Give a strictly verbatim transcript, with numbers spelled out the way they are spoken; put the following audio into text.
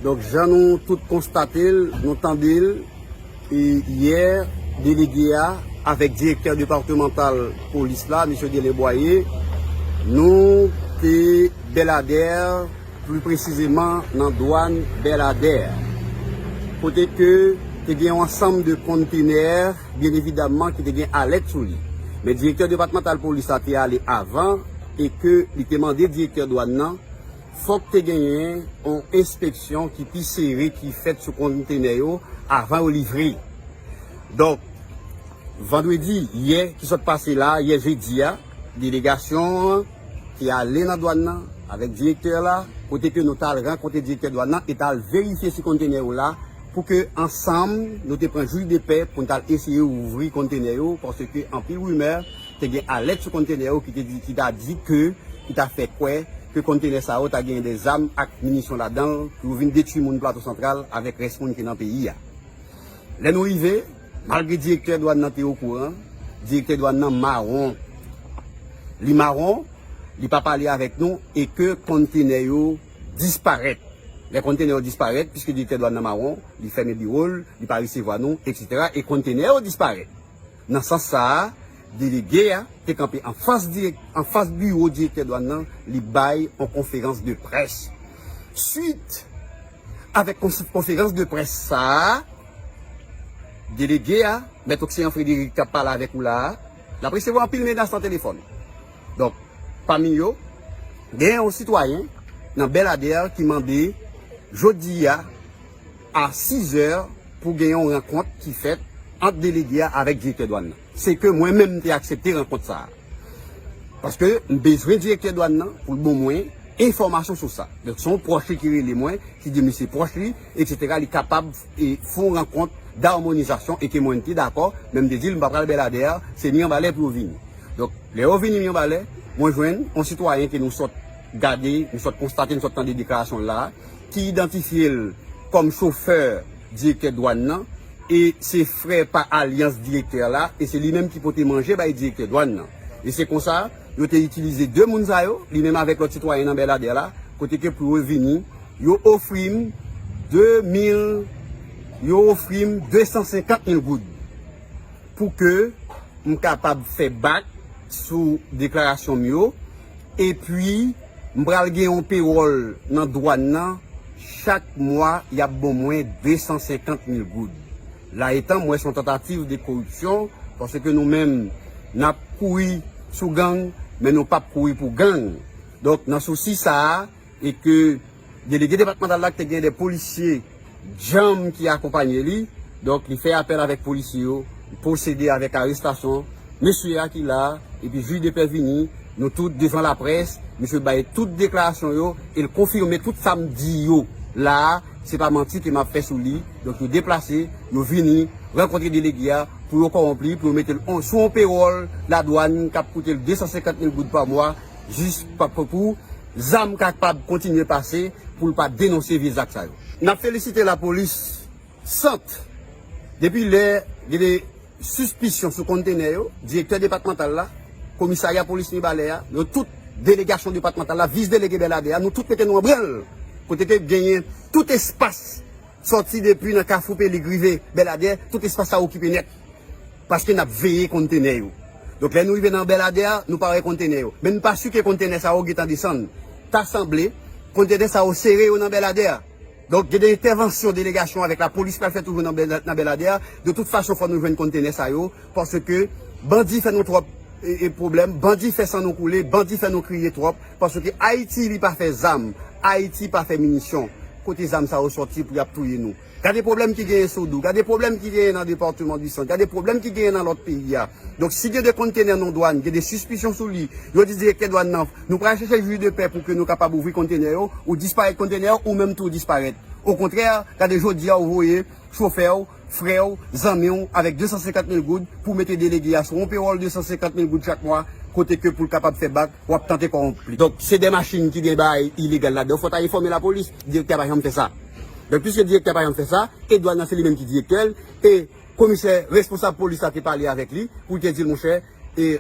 Donk, jan nou tout konstate l, nou tande l, e yè, delege a avèk direktè depatmantal polis la, mesye Delen Bwaye, nou te Bèladè, pli presizeman nan dwàn Bèladè, kote ke te gen yon ansanm de kontenè, byen evidamman, ki te gen alèt sou li. Men direktè depatmantal polis la te ale avan e ke li te mande direktè dwàn nan fòk te genyen yon enspeksyon ki pi sere ki fèt sou kontenè yo avan yo livre. Donk, vandredi, yè ki sot pase la, yè jedi a, delegasyon an te ale nan dwàn nan avèk direktè la, kote ke nou t al rankontre direktè dwàn nan e t al verifye si kontenè yo la, pou ke ansanm nou te pran jij de pè pou n t al eseye ouvri kontenè yo, paske anpil rimè te gen alèt sou kontenè yo ki te di, ki ta di ke, ki ta fè kwè ke kontenè sa yo ta gen de zam ak minisyon ladan l, pou yo vin detwi moun Plato Santral avèk rès moun ki nan peyi a. Lè nou rive, malgre direktè dwàn nan te okouran, direktè dwàn nan mawon. Li mawon, li pa pale avèk nou e ke kontenè yo disparèt. Lè kontenè yo disparèt, piske direktè dwàn nan mawon, li fèmen biwo l, li pa resevwa nou, etsetera, e kontenè yo disparèt. Nan sans sa a, delege a te kanpe anfas dirèk, anfas biwo direktè dwàn nan, li bay yon konferans de près. Swit avèk kons-, konferans de près sa a, delege a, Mèt Oksiyan Frederic k ap pale avèk ou la a, l ap resevwa anpil menas nan telefòn. Donk, pami yo, gen yon sitwayen nan Bèladè ki mande jodi a, a sizè pou gen yon rankont ki fèt ant delege a avèk direktè dwàn nan. Se ke mwen menm m te aksepte rankont sa a. Paske m bezwen direktè dwàn nan pou l ban mwen enfòmasyon sou sa. Donk, se yon pwòch li ki rele mwen, ki di m li se pwòch li, etsetera, li kapab e, fè yon rankont damonizasyon e ke mwen te dakò, men m te di l m pa pral Bèladè, se Miranbalè pou yo vini. Donk, lè yo vini Miranbalè, mwen jwenn yon sitwayen ke nou sot gade, nou sot konstate, nou sot tande deklarasyon l la, ki idantifye l kòm chofè direktè dwàn nan, e se frè pa alyans direktè la, e se li menm ki pote manje bay direktè dwàn nan. E se konsa, yo te itilize de moun sa yo, li menm avèk lòt sitwayen nan Bèladè la, kote ke pou yo vini, yo ofri m de mil, yo ofri m de san senkant mil goud pou ke m kapab fè bak sou deklarasyon m yo, epi m pral gen yon pewòl nan dwàn nan, chak mwa y ap ban mwen de san senkant mil goud. La etan, m wè se yon tantativ de koripsyon, paske nou menm, n ap kouri sou gang, men nou p ap kouri pou gang. Donk, nan sousi sa a, e ke delege depatmantal la ki te gen de polisye djanm ki akonpanye li, donk, li fè apèl avèk polisye yo, li pwosede avèk arestasyon mesye a ki la a, epi jij de pè vini, nou tout devan laprès, misye bay tout deklarasyon yo, e l konfime tout sa m di yo la a, se pa manti ke m ap fè sou li. Donk, yo deplase, yo vini rankontre delege a pou yo kòwonp li, pou yo mete l on, sou yon pewòl ladwàn k ap koute l de san senkant mil goud pa mwa, jis pa, pou, pou zam kapab kontinye pase, pou l pa denonse vye zak sa yo. N ap felisite lapolis Sant. Depi lè gen de sispisyon sou kontenè yo, direktè depatmantal la, komisarya polis Mibalè a, yo tout, delegasyon depatmantal la, vis delege Bèladè a, nou tout mete nou an branl. Kote ke genyen tout espas, sòti depi nan Kafou Pelig rive Bèladè, tout espas sa okipe nèt. Paske n ap veye kontenè yo. Donk, lè nou rive nan Bèladè a, nou pa wè kontenè yo. Men n pa si ke kontenè sa yo gentan desann. Ta sanble, kontenè sa yo sere yo nan Bèladè a. Donk, gen de entèvansyon delegasyon avèk lapolis pral fè toujou nan Bèl-, nan Bèladè a. De tout fason, fò nou jwenn kontenè sa yo, paske bandi fè nou twòp, e, e, pwoblèm, bandi fè san nou koule, bandi fè nou kriye twòp, paske Ayiti, li pa fè zam, Ayiti pa fè minisyon. Kote zam sa yo sòti pou y ap touye nou? Gade pwoblèm ki genyen Sodou, gade pwoblèm ki genyen nan depatman di Sant, gade pwoblèm ki genyen nan lòt peyi a. Donk, si gen de kontenè nan dwàn, gen de sispisyon sou li, yo di direktè dwàn nan, nou pral chèche jij de pè pou ke nou kapab ouvri kontenè yo, ou disparèt kontenè yo, ou menm tou ou disparèt. Okontrè, gade jodi a ou voye chofè w, frè w, zanmi w, avèk de san senkant mil goud pou mete delege a sou yon pewòl de san senkant mil goud chak mwa, kote ke pou l kapab fè bak, w ap tante kòwonp li. Donk, se de machin ki gen bagay ilegal ladan, fò ta enfòme lapolis, direktè a pa janm fè sa. Donk, piske direktè a pa janm fè sa, e dwàn nan se li menm ki direktè l, e komisè responsab polis la te pale avèk li, pou l te di l, monchè, e